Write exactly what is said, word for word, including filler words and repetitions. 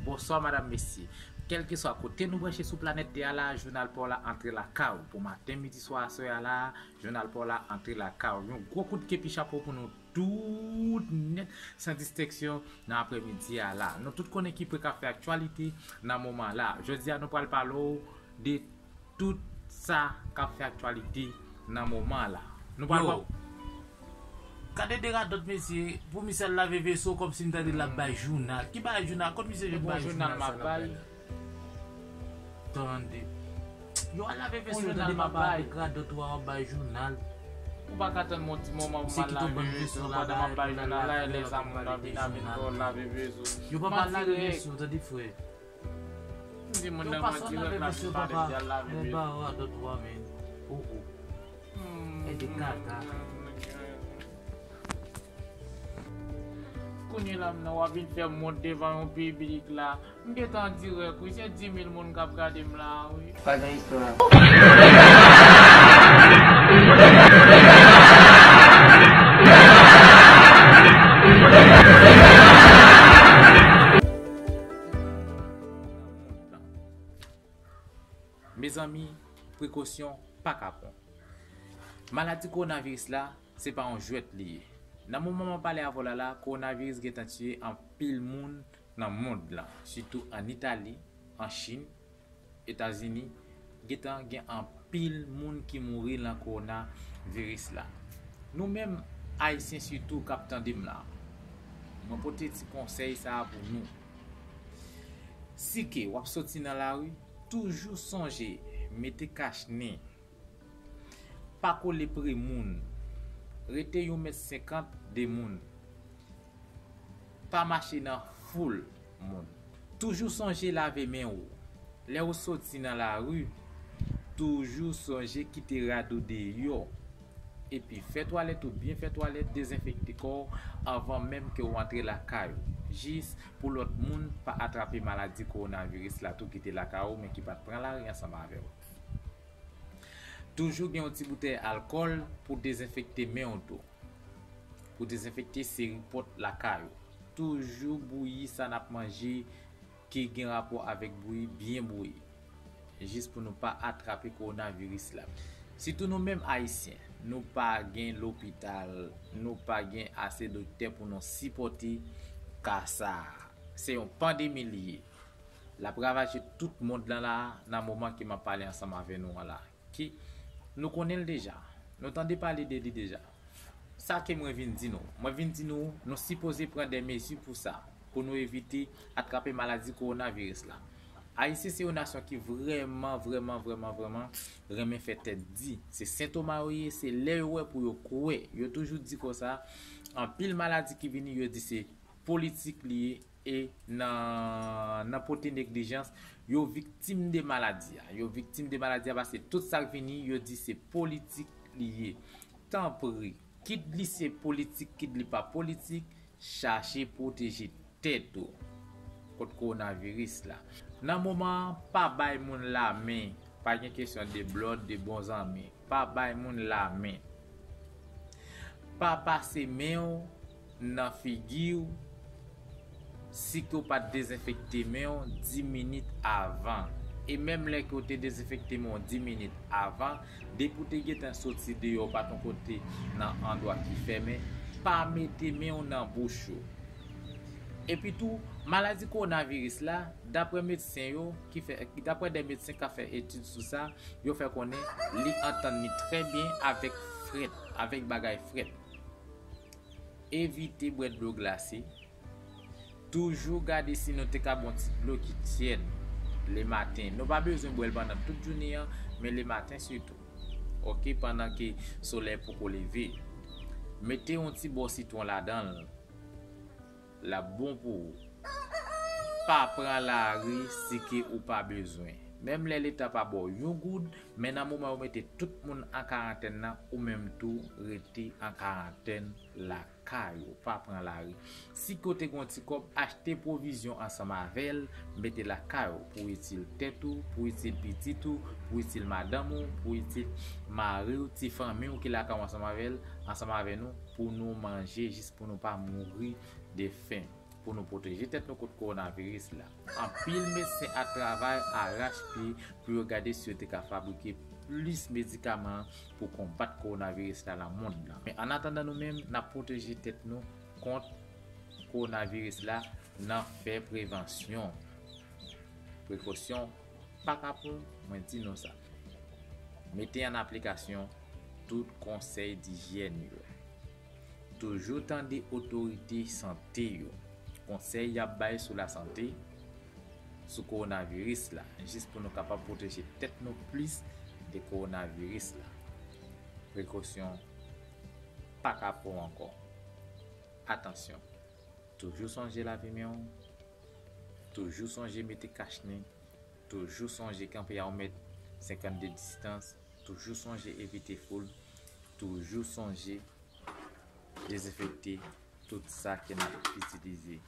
Bonswa, madam, mesye. Kèlkeswa kote nou branche sou planèt tè a la, jounal pa w la antre lakay ou. Pou maten, midi, swa, aswè a la, jounal pa w la antre lakay ou. Yon gwo kout kepi chapo pou nou tout nèt, san distenksyon, nan aprèmidi a la. Nou tout konnen ki pwen k ap fè aktyalite nan moman la. Jodi a, nou pral pale w de tout sa k ap fè aktyalite nan moman la. Nou pral Yo. Gade de radòt, mesye, pou misye al lave veso kòmsi m tande l ap bay jounal. Ki bagay jounal? Kot misye jwenn Bon bagay jounal jounal m sa ap l ap bay bay la? Tande. Yo al lave Bon veso, jounal tande m ap papa bay. Avèk radòt ou a w ap bay jounal. Ou pa ka tann m yon ti moman pou m al lave veso, pandan m ap bay jounal la, e lè sa moun nan vin ap vin fè w lave veso. Yo papa al lave veso, tande frè. M di moun nan manti rèk la vin pale m di al lave veso. Ba yo radòt ou a, men. Oh, oh. E de kaka. Kounye la m nan w ap vin fè m wont devan yon piblik la. M gentan dirèk wi, se di mil moun k ap gade m la wi. Pa gen istwa. Mezanmi, prekosyon pa ka pran. Maladi kowonaviris la, se pa yon jwèt li ye. Nan moman m ap pale avè w la la, kowonaviris gentan tiye anpil moun nan mond lan, sitou an Itali, an Chin, Etazini, gentan gen anpil moun ki mouri lan kowonaviris la. Nou menm, Ayisyen sitou k ap tande m la, mwen pote ti konsèy sa a pou nou. Si ke w ap soti nan lari, toujou sonje mete kach nen. Pa kole pre moun. Rete yon mèt senkant de moun. Pa mache nan foul moun. Toujou sonje lave men w. Lè w soti nan lari, toujou sonje kite rad ou deyò. Epi fè twalèt ou byen fè twalèt, dezenfekte kò w anvan menm ke w antre lakay ou. Jis pou lòt moun pa atrape maladi kowonaviris la tou ki te lakay ou, men ki pa t pran lari ansanm avè w. Toujou gen yon ti boutèy alkòl pou dezenfekte men w tou. Pou dezenfekte seri pòt lakay ou. Toujou bouyi sa n ap manje ki gen rapò avèk bouyi, byen bouyi. Jis pou nou pa atrape kowonaviris la. Sitou nou menm Ayisyen, nou pa gen lopital, nou pa gen ase doktè pou nou sipòte ka sa a. Se yon pandemi li ye. L ap ravaje tout mond lan la a, nan moman ke m ap pale ansanm avè nou an la. Ki, nou konnen l deja. Nou tande pale de li deja. Sa ke mwen vin di nou. Mwen vin di nou, nou sipoze pran de mezi pou sa, pou nou evite atrape maladi kowonaviris la. Ayisyen se yon nasyon ki vrèman, vrèman, vrèman, vrèman renmen fè tèt di. Se sentoma yo ye, se lè yo wè pou yo kwè. Yo toujou di konsa, anpil maladi ki vini, yo di se politik li ye, e nan, nan pote neglijans, yo viktim de maladi a. Yo viktim de maladi a paske tout sa k vini, yo di se politik li ye. Tanpri, kit li se politik, kit li pa politik, chache pwoteje tèt ou kont kowonaviris la. Nan moman an, pa bay moun lamen, pa gen kesyon de blòd, de bon zanmi. Pa bay moun lamen. Pa pase men w nan figi w si ke w pa t dezenfekte men w dis minit avan. E menm lè ke w te dezenfekte men w dis minit avan, depi w te gentan soti deyò w pa t yon kote nan andwa ki fèmen, pa mete men w nan bouch ou. Epi tou, maladi kowonaviris la, daprè medsen yo, ki fè, daprè de medsen k ap fè etid sou sa, yo fè konnen li antann li trè byen avèk frèt, avèk bagay frèt. Evite bwè dlo glase. Toujou gade si nou te ka bwè yon ti dlo ki tyèd lematen. Nou pa bezwen bwè l pandan tout jounen an, men lematen sitou. Oke, pandan ke solèy poko leve. Mete yon ti bò sitwon ladan l. L ap bon pou ou. Pa pran lari si ke ou pa bezwen. Menm lè Leta pa ba w yon goud, men nan moman yo mete tout moun an karantèn nan, ou menm tou rete an karantèn lakay ou. Pa pran lari. Si ke w te gen yon ti kòb, achte pwovizyon ansanm avè l, mete lakay ou pou itil tèt ou, pou itil pitit ou, pou itil madanm ou, pou itil mari w, ti fanmi w ki lakay ou ansanm avè l, ansanm avè nou, pou nou manje, jis pou nou pa mouri de fen. Pou nou pwoteje tèt nou kont kowonaviris la. Anpil medsen ap travay arachpye pou yo gade si yo te ka fabrike plis medikaman pou konbat kowonaviris la nan mond lan. Men annatandan, nou menm n ap pwoteje tèt nou kont kowonaviris la nan fè prevansyon. Prekosyon pa kapon, mwen di nou sa. Mete an aplikasyon tout konsèy dijyèn yo. Toujou tande otorite sante yo, konsèy y ap bay sou lasante, sou kowonaviris la, jis pou nou kapab pwoteje tèt nou plis de kowonaviris la. Prekosyon pa kapon ankò. Atansyon, toujou sonje lave men w, toujou sonje mete kach nen, toujou sonje kanpe a yon mèt senkannde distans, toujou sonje evite foul, toujou sonje dezenfekte tout sa ke n ap itilize.